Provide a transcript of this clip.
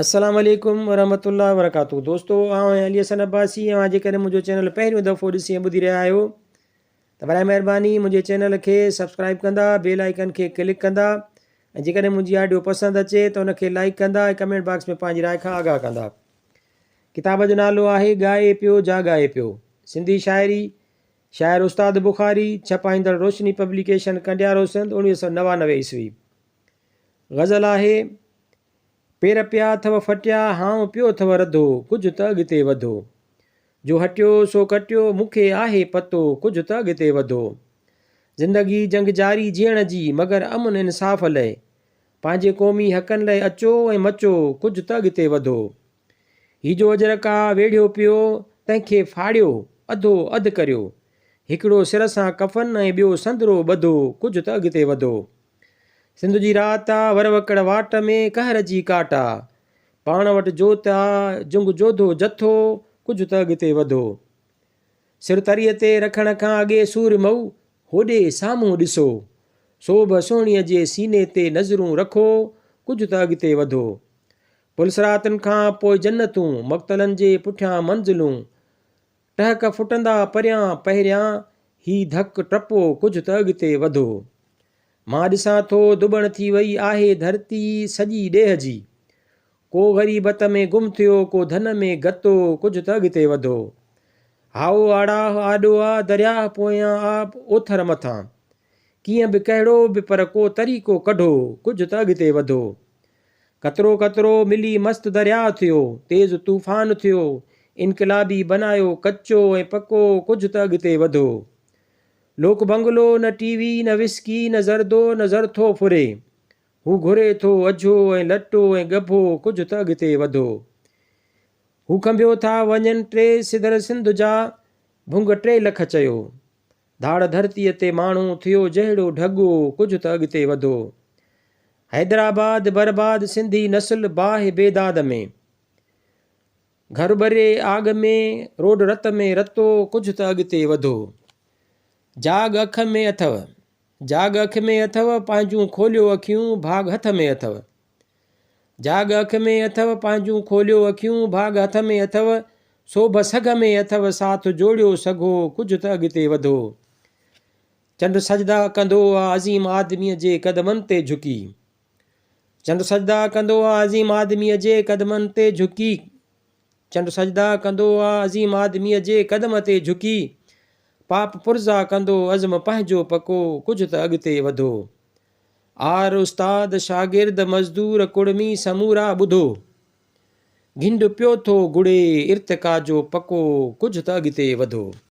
السلام عليڪم ورحمة الله وبرڪاته دوستو آئون آهيان علي حسن عباسي اوهان جيڪڏهن منهنجو چينل پهريون دفعو ڏسي ۽ ٻڌي رهيا آهيو ته برائي مهرباني منهنجي چينل کي سبسڪرائب ڪندا بيل آئيڪن کي ڪلڪ ڪندا ۽ جيڪڏهن منهنجي آڊيو پسند اچي ته ان کي لائڪ ڪندا ۽ ڪمينٽ باڪس ۾ پنهنجي راء کان آگاهه ڪندا ڪتاب جو نالو آهي ڳائي پيو جاڳائي پيو سنڌي شاعري شاعر استاد بخاري ڇپائيندڙ روشني پبليڪيشن ڪنڊيارو سنڌ 1999 عيسوي غزل آهي پير پيا اٿو ڦٽيا، هانء پيو اٿو رڌو، ڪجهه ته اڳتي وڌو. جو هٽيو سو ڪٽيو، مون کي آهي پتو، ڪجهه ته اڳتي وڌو. زندگي جنگ جاري جيئڻ جي، مگر امن انصاف لئه. پنهنجي قومي حقن لئه اچو ۽ مچو، ڪجهه ته اڳتي وڌو. هي جو اجرڪ آ ويڙهيو پيو، تنهن کي ڦاڙيو، اڌو اڌ ڪريو. هڪڙو سر سان ڪفن ۽ ٻيو سندرو ٻڌو، ڪجهه ته اڳتي وڌو. سنڌ جي رات آ، ور وڪڙ واٽ ۾، قهر جي ڪاٽ آ. پاڻ وٽ جوت آ، جنگ جوڌو جٿو، ڪجهه ته اڳتي وڌو. سر تريء تي رکڻ کان اڳي سور مئو، هوڏي سامهون ڏسو. سوڀ سهڻيء جي سيني تي نظرون رکو، ڪجهه ته اڳتي وڌو. پلصراطن کان پوء جنتون، مقتلن جي پٺيان منزلون. ٽهڪ ڦٽندا پريان پهريان هي ڌڪ ٽپو ڪجهه ته اڳتي وڌو. مان ڏسان ٿو ڌٻڻ ٿي وئي آهي ڌرتي سڄي ڏيهه جي. ڪو غريبت ۾ گم ٿيو ڪو ڌن ۾ گتو ڪجهه ته اڳتي وڌو. هائو آڙاهه آڏو آ درياهه پويان آ اوٿر مٿان. ڪيئن به ڪهڙو به پر ڪو طريقو ڪڍو ڪجهه ته اڳتي وڌو. قطرو قطرو ملي مست درياء ٿيو، تيز طوفان ٿيو، انقلابي بنايو ڪچو ۽ پڪو ڪجهه ته اڳتي وڌو. لوڪ بنگلو نه ٽي وي نه وسڪي نه زردو نه زرٿو ڦري. هو گهري ٿو اجهو ۽ لٽو ۽ ڳڀو ڪجهه ته اڳتي وڌو. هو کنڀيو ٿا وڃن ٽي سڌر سنڌ جا ڀنگ 3 لک چيو. ڌاڙ ڌرتيء تي ماڻهو ٿيو جهڙو ڍڳو، ڪجهه ته اڳتي وڌو. حيدرآباد برباد سنڌي نسل باهه بيداد ۾. گهر ٻري آڳ ۾، روڊ رت ۾ رتو، ڪجهه ته اڳتي وڌو. جاڳ اک ۾ اٿئو، جاڳ اک ۾ اٿئو، پنهنجون کوليو اکيون، ڀاڳ هٿ ۾ اٿئو. جاڳ اک ۾ اٿئو، پنهنجون کوليو اکيون، ڀاڳ هٿ ۾ اٿئو، سوڀ سگهه ۾ اٿئو، ساٿ جوڙيو سگهو، ڪجهه ته اڳتي وڌو. چنڊ سجدا ڪندو آ عظيم آدميء جي قدمن تي جهڪي. چنڊ سجدا ڪندو آ عظيم آدميء جي قدمن تي جهڪي. چنڊ سجدا ڪندو آ عظيم آدميء جي قدم تي جهڪي. پاپ پرزا ڪندو عزم پنهنجو پڪو، ڪجهه ته اڳتي وڌو. آر استاد، شاگرد، مزدور، ڪڙمي سمورا ٻڌو. گهنڊ پيو ٿو گڙي ارتقا جو پڪو، ڪجهه ته اڳتي وڌو.